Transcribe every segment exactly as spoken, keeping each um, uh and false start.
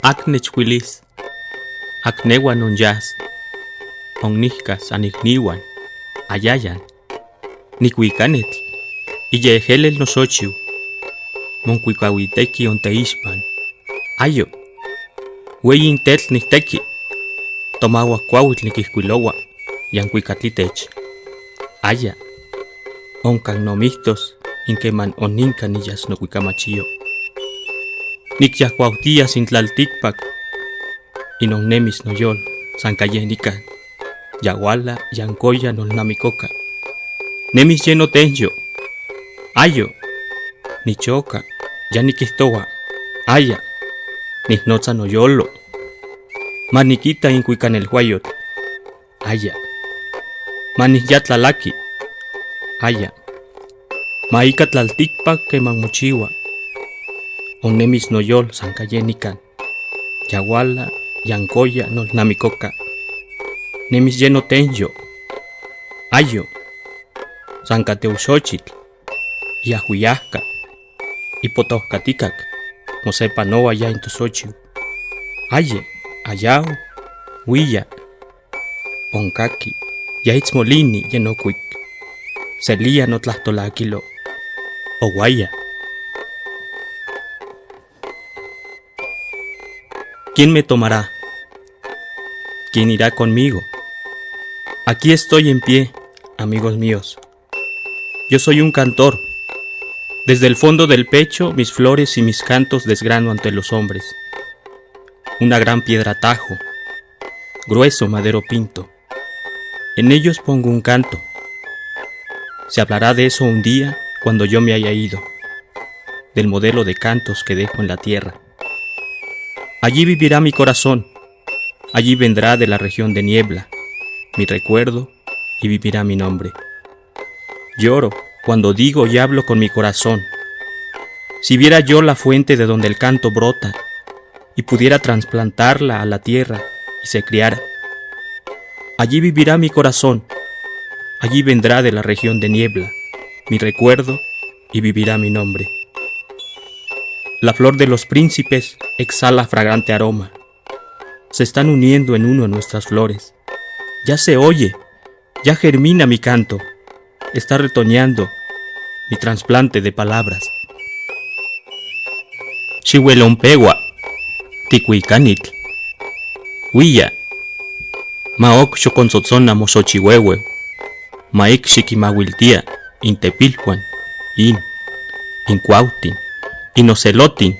Aknechkuilis, aknewa non yas, onnihkas anihniwan, ayayan, nikuikanetl, iyehelel nosochiu, monkuikauiteki onteixpan, ayo, weyin tetl nihteki, tomauak kuauitl nikihkuiloua, yankuikatlitech. Aya, onkan nomihtos, inkeman oninkan niyas nokuikamachio. Nikyahkuautia sin tlaltikpak, in onnemis noyol, san kaye nikan, yauala, yankoya nolnamikoka. Nemis ye notenyo, ayo, nichoka, ya nikihtoua, aya, nihnotsa noyolo. Ma nikita inkuikanelhuayotl, aya. Ma nihyatlalaki, aya. Ma ika tlaltikpak keman mochiua. Onnemis noyol san kaye nikan, yauala, yankoya nolnamikoka. Nemis ye notenyo, ayo. San kateuxochitl, yahuyahka, ipotohkatikak, mosepanoua ya in tosochiu. Aye, ayau, wia, onkaki, ya itsmolini ye nokuik, selia notlahtolakilo. Ouaya. ¿Quién me tomará? ¿Quién irá conmigo? Aquí estoy en pie, amigos míos. Yo soy un cantor. Desde el fondo del pecho, mis flores y mis cantos desgrano ante los hombres. Una gran piedra tajo, grueso madero pinto. En ellos pongo un canto. Se hablará de eso un día cuando yo me haya ido, del modelo de cantos que dejo en la tierra. Allí vivirá mi corazón, allí vendrá de la región de niebla mi recuerdo y vivirá mi nombre. Lloro cuando digo y hablo con mi corazón. Si viera yo la fuente de donde el canto brota y pudiera trasplantarla a la tierra y se criara, allí vivirá mi corazón, allí vendrá de la región de niebla mi recuerdo y vivirá mi nombre. La flor de los príncipes exhala fragante aroma. Se están uniendo en uno nuestras flores. Ya se oye, ya germina mi canto. Está retoñando mi trasplante de palabras. Chiwelompewa, tikuikanitl. Wia, maok xokkontsotsona moxochiwewe. Maik xikimauiltia in tepilhuan, in, in kuaujtin, in oselotin,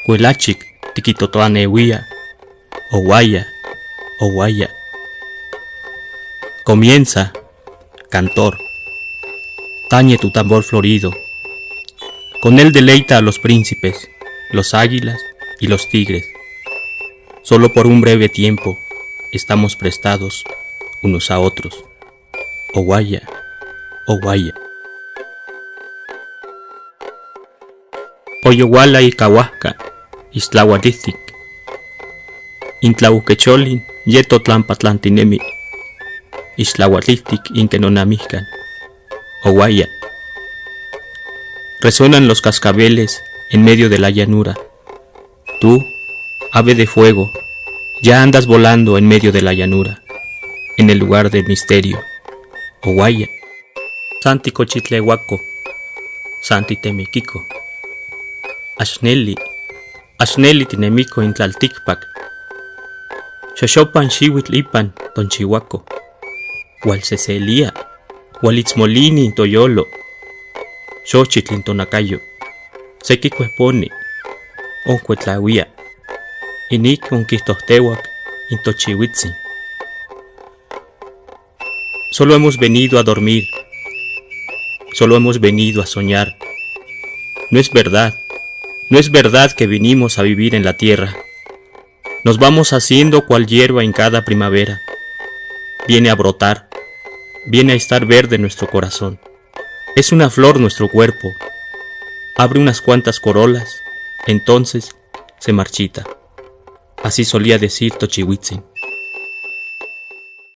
kuelachik tikitotlaneuia. Ouaya, ouaya. Comienza, cantor. Tañe tu tambor florido. Con él deleita a los príncipes, los águilas y los tigres. Solo por un breve tiempo estamos prestados unos a otros. Ouaya, ouaya. Oyouala ikauajka, ixtlaualtijtik. In tlaujkecholin yetotlanpatlantinemi. Ixtlaualtijtik inke nonamijkan. Ouaya. Resuenan los cascabeles en medio de la llanura. Tú, ave de fuego, ya andas volando en medio de la llanura, en el lugar del misterio. Ouaya. Santi kochitleuako, santi temikiko. Axneli, axneli tinemiko in tlaltikpak. Xoxopan xiuitl ipan tonchiuako. Ualseselia, ualitsmolini toyolo. Xochitl in tonakayo. Seki kueponi, onkuetlauia. Inik onkijtojteuak in tochiuitsin. Solo hemos venido a dormir. Solo hemos venido a soñar. No es verdad. No es verdad que vinimos a vivir en la tierra. Nos vamos haciendo cual hierba en cada primavera. Viene a brotar. Viene a estar verde nuestro corazón. Es una flor nuestro cuerpo. Abre unas cuantas corolas, entonces se marchita. Así solía decir Tochiuitsin.